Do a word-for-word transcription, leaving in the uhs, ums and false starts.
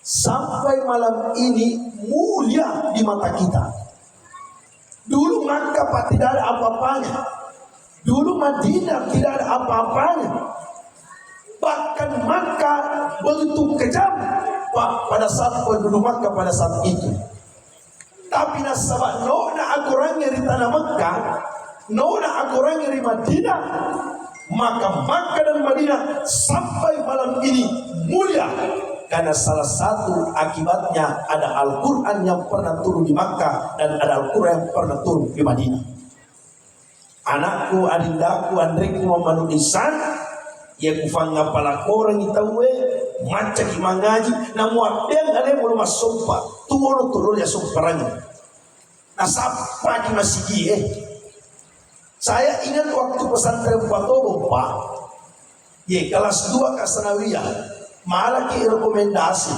sampai malam ini mulia di mata kita. Dulu Makkah, Pak, tidak ada apa-apanya. Dulu Madinah tidak ada apa-apanya. Bahkan Makkah begitu kejam, Pak, pada saat penduduk Makkah pada saat itu. Tapi nasaba nona akorangnge ri tanah Makkah, nona akorangnge ri Madinah, maka Makkah dan Madinah sampai malam ini mulia karena salah satu akibatnya ada Al-Quran yang pernah turun di Makkah dan ada Al-Quran yang pernah turun di Madinah. Anakku, adindaku, anrekku mammanu lisan, iya kufangapalakorengngi tauwe, maccaki mangaji, namuabbeang alemu lo massompa, tuwono tu lo ya somparang. Nasappaki masigie. Saya ingat waktu pesantren Patobo, Pak. Ye, kelas dua ka sanawiyah. Malaki rekomendasi.